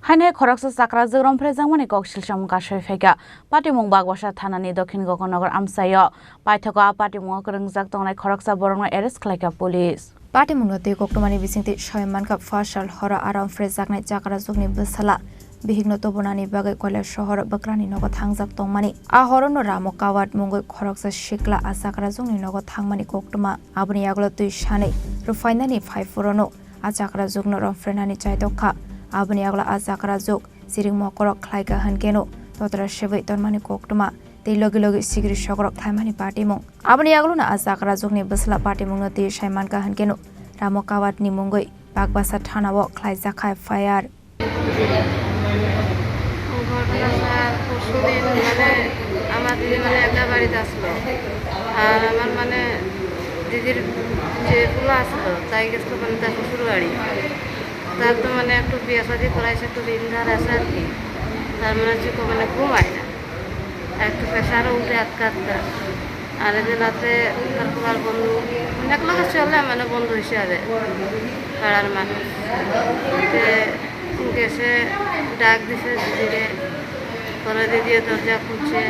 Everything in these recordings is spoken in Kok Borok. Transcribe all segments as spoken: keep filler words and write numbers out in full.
Haino hai khoroksa chakrajwk romphrejakmani kok silsamung kasui phaikha. Patimung Bagbasa thanani Dokhin Gokanagar amchaio. Paithago a patimungo kwrwngjak tongnai khoroksa borokno arrest khlaikha police. Patimungno twi koktwmani bisingtwi soi mankha, phasal horo a romphrejaknai chakrajwkni bwsala bihikno tubunani bagwi Koilasohor bwkrani nogo thangjak tongmani. A horono Ramo Kawat mungwi khoroksa sikla a chakrajwkni nogo thangmani koktwma. Aboni yagulo twi sanwi rwphainani phai phuru-no a chakrajwkno romphrenani chaitok kha. Aboni yagulo a chakrajwk chiring mokorok khlaikha hwnkhe-no totra sebwi tonmani koktwma tei logi logi sigiri sokorok khlaimani patimung. Aboni yagulo-no a chakrajwkni bwsla patimungno twi sai mankha hwnkhe-no Ramo Kawatni mungwi Bagbasa thanao khlaijakha F I R. ঘটনা স্যার, পরশুদিন মানে আমার দিদি মানে একা বাড়িতে আসলো, আর আমার মানে দিদির যে পোলা আসলো, তাই গেছিল মানে তার শ্বশুর বাড়ি। তার তো মানে একটু বিয়া শাদি করাইছে, একটু ঋণ ধার আছে আর কি। তার মানে হচ্ছে তো মানে ঘুমায় না, একটু প্রেশারও উঠে আটকা আটকা। আর এই যে রাতে তার পোলার বন্ধু, মানে এক লগে চলে মানে বন্ধু হিসাবে পাড়ার মানুষ। তে গেছে, ডাক দিছে দিদিরে, পরে দিদিয়ে দরজা খুলছে।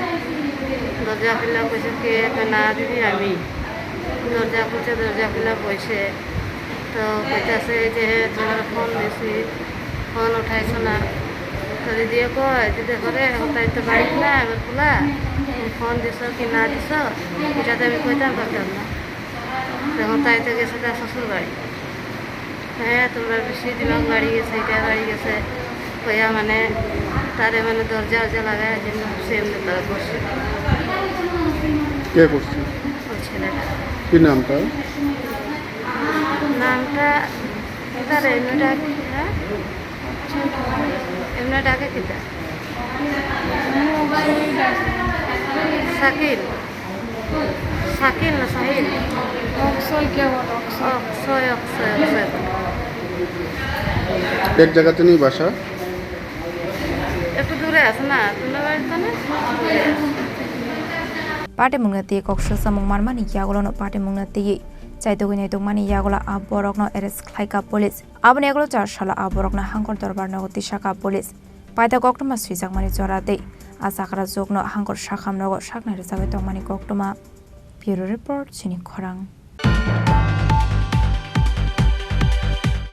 দরজা খুলে কইছে, "কে?" কয়, "না দিদি, আমি।" দরজা খুলছে, দরজা খুলে বইছে। তো কইতাছে যে, "হে, তোমার ফোন দিছি, ফোন উঠাইছো না।" তো দিদিয়ে কয় যে, "দেখো রে, এখন তাই তো বাড়িত না, এবার খোলা, তুমি ফোন দিছো কি না দিছো, এটা তো আমি কইতাম পারতাম না।" তখন তাই তো গেছে তার শ্বশুর বাড়ি। হ্যাঁ, তোমরা বেশি দিমাগ বাড়ি গেছে, এটা বাড়ি গেছে, কইয়া মানে তারে মানে দরজা উরজা লাগায় যেন সেম তারা করছে। কে করছে? ওই ছেলেটা। কি নাম তার? নামটা তার এমনি ডাকে, হ্যাঁ? এমনি ডাকে কিতা? শাকিল। শাকিল না সাহিল? অক্ষয় কে বল, অক্ষয়। অক্ষয়, অক্ষয়, অক্ষয়। এক জায়গাতে নেই বাসা? একটু দূরে আছে না, তোমরা বাড়িতে না? Patimungno twi kok silsamung manmani yagulono patimungno twi chaitugwi naitugmani yagulo a borokno arrest khlaikha police. Aboni yagulo char salo a borokno Hangkor Dorbar nogo tisakha police. Paithago koktwma swijakmani jora tei a chakrajwkno Hangkor Sakham nogo saknai rwchagwi tongmani koktwma. Bureau Report, Chini Khorang.